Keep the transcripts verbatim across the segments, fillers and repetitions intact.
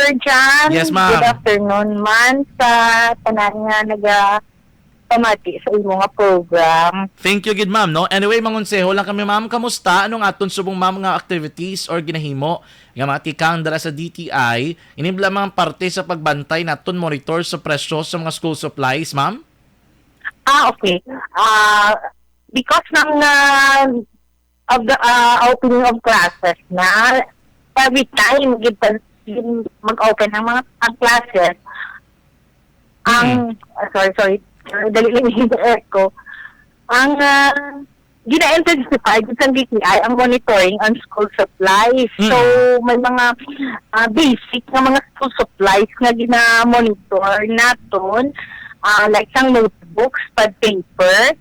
Sir John. Yes, ma'am. Good afternoon man sa tanan nga nagapamati sa imo nga program. Thank you gid, ma'am, no? Anyway, mangonseho lang kami, ma'am. Kamusta? Anong aton subong, ma'am, nga activities or ginahimo nga mga tikang dala sa D T I? Ini bala mga parte sa pagbantay naton, monitor sa presyo sa mga school supplies, ma'am? Ah, okay. Ah, because ng, ah, of the, ah, opening of classes na, every time gid pa, gid mag-open ang mga, ang classes, ang, Mm. ah, sorry, sorry, dali lang yung echo. Ang, ah, gina-intensify gid sang D T I ang monitoring on school supplies. So, Mm. may mga, ah, basic nga mga school supplies nga gina-monitor naton, ah, like sang notebooks, pad paper,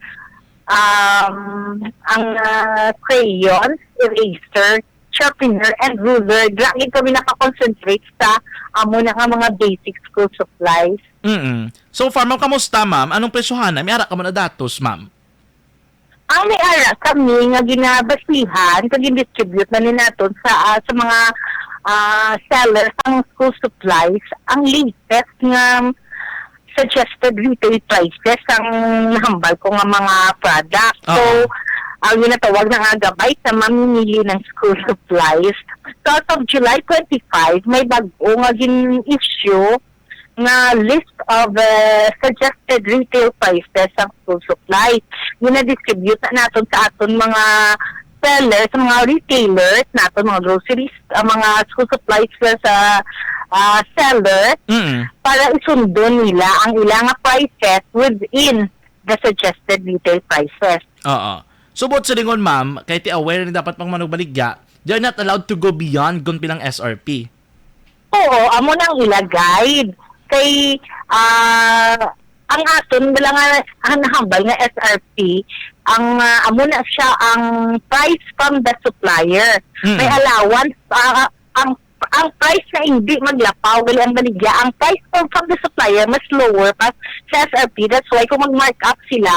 um, ang, ah, crayons, eraser, sharpener, and ruler. Dira gid kami naka-concentrate sa amo na nga mga basic school supplies. Mm. So far, ma'am, kamusta, ma'am? Anong presyohan na? May ara ka mo na datos, ma'am? Ang may ara kami nga ginabasihan kag gin-distribute na ni naton sa, ah, sa mga, ah, seller sang school supplies, ang latest nga suggested retail prices ang nahambal ko nga mga product. So, Oo. ang ginatawag na nga gabay sa mamimili ng school supplies. So, as of July twenty-five, may bag-o nga gin-issue nga list of, uh, suggested retail prices sang school supplies. Gina-distribute na naton sa aton mga sellers, mga retailers naton, mga groceries, ang mga school supplies sa, sa, ah, seller, Mm. para isundon nila ang ila nga prices within the suggested retail prices. Oo. So, buot silingon, ma'am, kay ti aware ni dapat pang manugbaligya, they are not allowed to go beyond kon pilang S R P. Oo, amo na ang ila guide. Kay, ah, ang aton bala nga, ang nahambal nga S R P, ang, ah, amo na siya ang price from the supplier. Mm. May allowance, ah, ang, ang price na hindi maglapaw, gali ang baligya, ang price from, from the supplier mas lower pa sa S R P. That's why kung mag-mark up sila,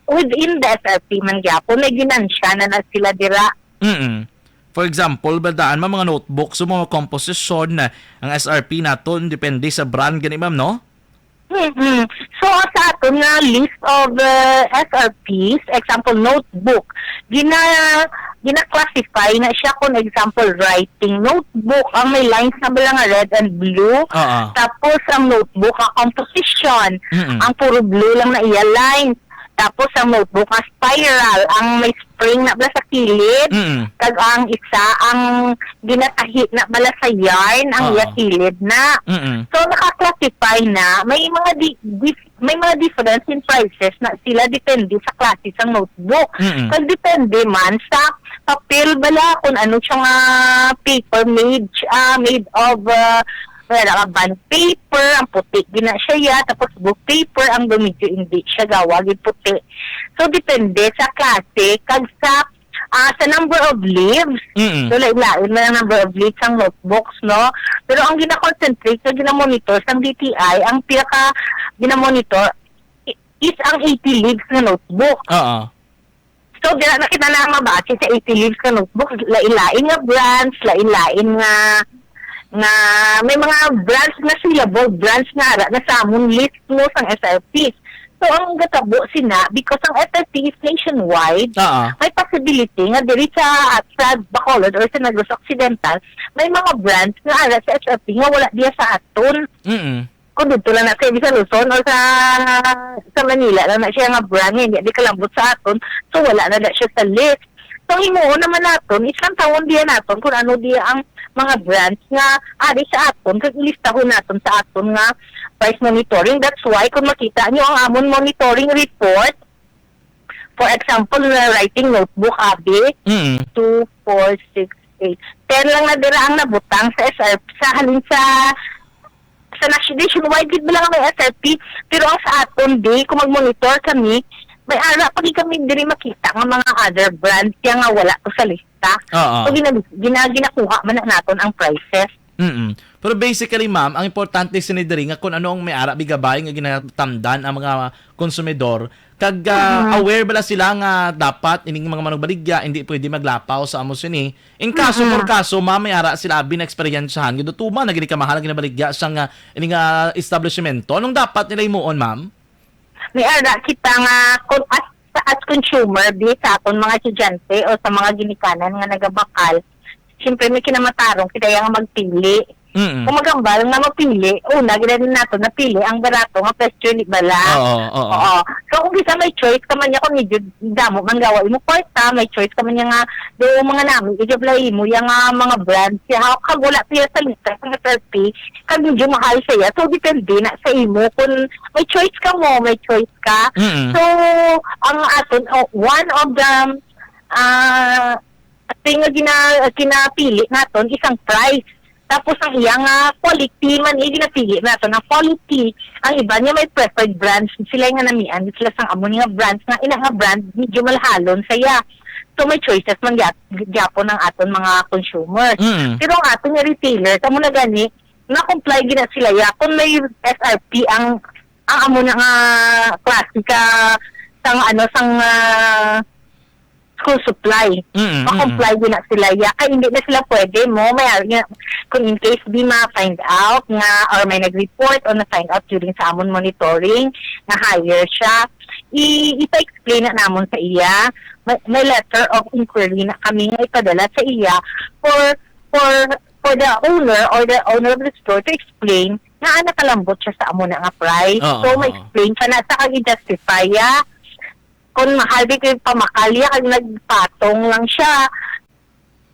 within the S R P man gyapon, may ginansya na na sila dira. Mm. For example, baldaan, mga notebook, so mga komposisyon, ang S R P naton depende sa brand gani, ma'am, no? Mm-mm. So, sa aton nga list of, uh, S R Ps, example, notebook, gina-, gina-classify na siya kung example, writing notebook, ang may lines na bala nga red and blue. Oo. Tapos, ang notebook, ang composition, Mm-mm. ang puro blue lang na iya lines. Tapos, ang notebook, ang spiral, ang may spring na bala sa kilid. Mm. Kag ang isa, ang ginatahi na bala sa yarn, ang Oo. iya kilid na. Mm-mm. So, naka-classify na. May mga di-, dif-, may mga difference in prices na sila depende sa klase sang notebook. Mm-mm. Kag depende man sa papel bala, kung ano siya nga paper made, ah, made of, ah, wala ka bond paper, ang puti gina siya ya, tapos book paper, ang medyo hindi siya gawa gid puti. So, depende sa klase, kag sa, ah, sa number of leaves. Mm-mm. So, lain-lain na ang number of leaves ang notebooks, no? Pero ang gina-concentrate sa gina-monitor sa D T I, ang pinaka gina-monitor i-, is ang eighty leaves nga notebook. Oo. So, dira na kita na mabase sa eighty leaves nga notebook, lain-lain nga brands, lain-lain nga, nga may mga brands nga sellable, brands nga ara na sa amon list mo sang S R Ps. So, ang gatabo sina, because ang S R P is nationwide, Oo. may possibility nga diri sa, sa Bacolod or sa Negros Occidental, may mga brands nga ara sa S R P nga wala diya sa aton. Mm-mm. Kung dito lang na sa, sa Luzon or sa, sa Manila lang na siya nga brand, hindi, di kalambot sa aton, so wala na na siya sa list. So, himuon naman naton, isang taon diya naton kung ano diya ang mga brands nga ari sa aton, kag ilistahon naton sa aton nga price monitoring. That's why, kung makita nyo ang amon monitoring report, for example, na writing notebook, abi, Mm. two, four, six, eight, ten lang na dira ang nabutang sa S R P, sa halin sa, sa nation-, nationwide, gid lang may S R P, pero ang sa aton, di, kung mag-monitor kami, may ara pa gid kami diri makita nga mga other brands, kaya nga wala ko sa lista. Oo. So, gina-, gina-, ginakuha man na naton ang prices. Mm-mm. Pero basically, ma'am, ang importante sini diri nga kung ano ang may ara bigabay nga ginatamdan ang mga konsumidor, Kag, ah, Mm-mm. aware bala sila nga dapat ining mga manugbaligya hindi pwede maglapaw sa amo sini? In kaso Mm-mm. por kaso, ma'am, may ara sila abi na eksperyensyahan nga tuman na gid kamahal ang ginabaligya sa nga, ining, ah, establishmento. Anong dapat nila himuon, ma'am? May ara kita nga kun as, as consumer, be sa aton mga estudyante o sa mga ginikanan nga nagabakal, siyempre may kinamatarong kita yang magpili. Mm. Kung magambal nga mapili, una, gid naton napili ang barato nga presyo, di bala? Oo, oo. Oo. So, kung bisa may choice ka man niya, kung medyo damo man gawa imo kwarta, may choice ka man niya nga, do mga nami, ijabla imo, yang, ah, mga brands, siya, ha, kag wala siya sa lista sa S R P, kag medyo mahal siya. So, depende na sa imo. Kung may choice ka mo, may choice ka. Mm. So, ang aton, oh, one of the, ah, thing nga gina-, ginapili naton is ang price. Tapos ang iya nga quality man, eh, ginapili naton ang quality. Ang iba niya may preferred brands. Sila nga namian, sila sang amo nga brands nga, ina nga brand, medyo malahalon saya. So, may choices man gyap-, gyapon ang aton mga consumers. Mm. Pero ang aton nga retailer, kamo na gani, na-comply gina sila, ya. Kung may S R P ang, ang amo na nga klase ka, sang ano, sang, ah, school supply. Mm, mm. Ma-comply gina sila, ya. Kay hindi na sila pwede mo, may, nga, kung in case di ma-find out nga, or may nag-report o na-find out during sa amon monitoring, na hire siya, i-, ipa-explain na namon sa iya. May, may letter of inquiry na kami nga ipadala sa iya for, for, for the owner or the owner of the store to explain nga nakalambot siya sa amo na nga price. Oo, So, oo. ma-explain siya na sa kag i-justify, ya. Kung mahal di kay pamakal, ya, kag nagpatong lang siya,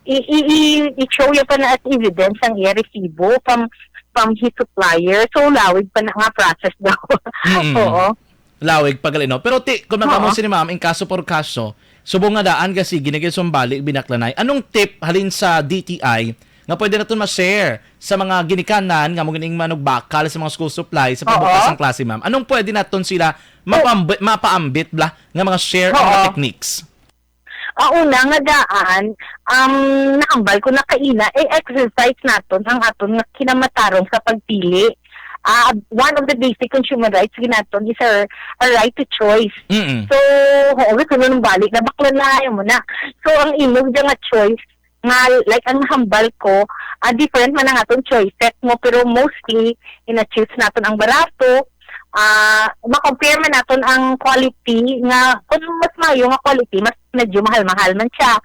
i-, i-, i-, i-show ya pa na as evidence ang iya resibo from, from his supplier. So, lawig pa na nga process daw. Mm. Oo. Lawig pa gali, no? Pero ti, kung Oo. magamo sini, ma'am, in kaso por kaso, subong nga daan ka sige na gid sumbali binaklanay. Anong tip halin sa D T I nga pwede naton ma-share sa mga ginikanan nga mo ganing manugbakal sa mga school supply sa Oo. pagbukas sang klase, ma'am? Anong pwede naton sila Oh. mapambi-, mapaambit bla nga mga share ang mga Oo. techniques? Ang una nga daan, um, nahambal ko na kaina, i-exercise naton ang aton nga kinamatarong sa pagpili. Ah, one of the basic consumer rights gid naton is our, our right to choice. Mm-mm. So, oo, gusto mo nung balik na bakla na, ayaw mo na. So, ang imo dyan nga choice, nga, like, ang hambal ko, ah, different man ang aton choices mo, pero mostly, ina-choose naton ang barato, ah, ma-compare man naton ang quality nga, kung mas maayo nga quality, mas medyo mahal-mahal man siya.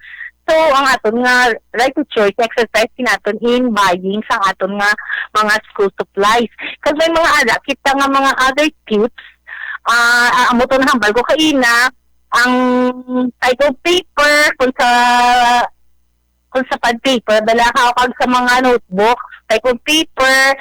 So, ang aton nga right to choice, exercise din naton in buying sa aton nga mga school supplies. Kag may mga ara kita nga mga other tips, ah, ah, amo to nahambal ko kaina, ang type of paper, kung sa, kung sa pad paper, bala ka o kag sa mga notebook, type of paper,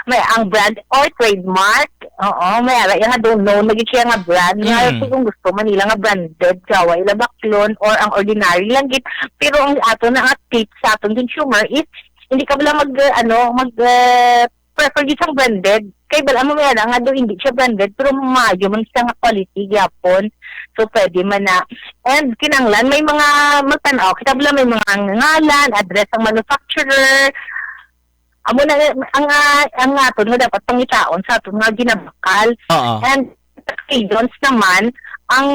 may ang brand or trademark. Oo, may ara yan nga don't know, lagi siya nga brand. Nga, Mm. kung gusto man nila nga branded, gawa ila baklon, or ang ordinary lang gid. Pero ang ato na nga tip sa atong consumer is, hindi ka bala mag, uh, ano, mag, uh, prefer gid sang branded. Kay bala mo may ara nga do hindi siya branded, pero maayo man siya nga quality gyapon. So, pwede man na. And kinanglan, may mga magtan-aw. Kita bala may mga ngalan, address ang manufacturer. Amo na, ang, ah, ang aton nga dapat pangitaon sa aton nga ginabakal. Oo. And crayons naman, ang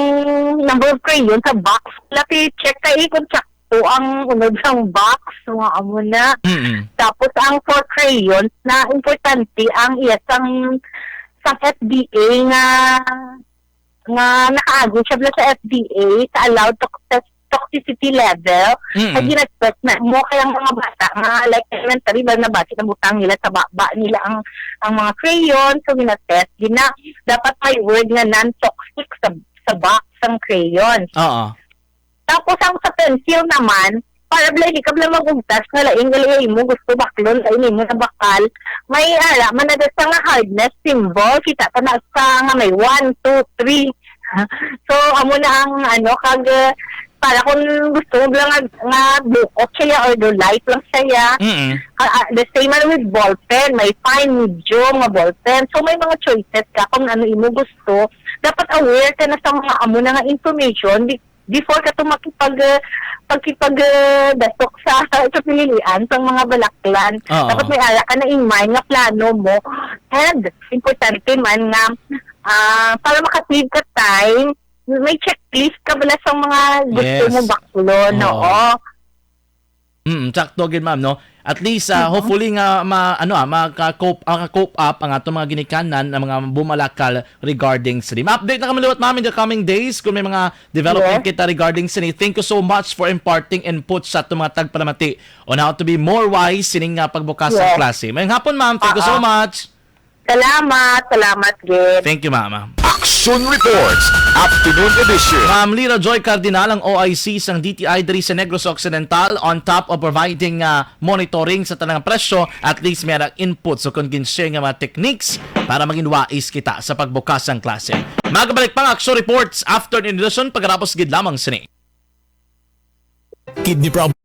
number of crayons sa box, laki check ka eh kung sakto ang unod sang box, mga amo na. Mm-mm. Tapos ang for crayons, na importante ang iya sang, sang F D A nga, nga nakaagom siya bala sa F D A, sa allowed toxic-, toxicity level, Mm-mm. kag gina-check na mo, kaya ang mga bata nga, like, elementary ba, nabati na butang nila sa baba nila ang, ang mga crayon, so gina-test, gina, dapat may word nga non-toxic sa, sa box ang crayon. Oo. Tapos ang sa pencil naman, para bala hindi ka bala mag-ugtas nga lain nga lain mo gusto baklon, lain mo na bakal. May ara man na sa nga hardness symbol, kita pa na sa nga may one, two, three. So, amo na ang ano, kag, eh, para kung gusto mo lang nga, nga bukot siya or do light lang siya. Mm-mm. Ah, ah, the same man with ballpen, may fine, medium nga ballpen. So, may mga choices ka kung ano imo gusto. Dapat aware ka na sa mga amo na nga information. Di, before ka to makipag, ah, pagkipag, ah, dasok sa, sa pinilian sang mga balaklan. Oo. Dapat may ara ka na in mind nga plano mo. And importante man nga, ah, para makasave ka time, may checklist ka bala sa mga gusto Yes. mo baklon, Oo. oo. Mm, sakto gid, ma'am, no? At least, ah, Mhm. hopefully nga ma, ano, ah, maka-cope, maka-cope up ang atong mga ginikanan, ang mga bumalakal regarding sini. Ma-update na kami liwat, ma'am, in the coming days kung may mga development Yes. kita regarding sini. Thank you so much for imparting input sa atong mga tagpalamati on how to be more wise sining nga pagbukas sa Yes. klase. Mayong hapon, ma'am. Thank you so Oo. much. Salamat, salamat gid. Thank you, ma'am. Action Reports, Afternoon Edition. Ma'am Lira Joy Cardinal, ang O I C sang D T I diri sa Negros Occidental, on top of providing, ah, monitoring sa tanang presyo, at least may arang input. So kung gin-share nga mga techniques para maging wais kita sa pagbukas sang klase. Magabalik pa ang Action Reports, Afternoon Edition, pagkatapos gid lamang sini. Kidney problem.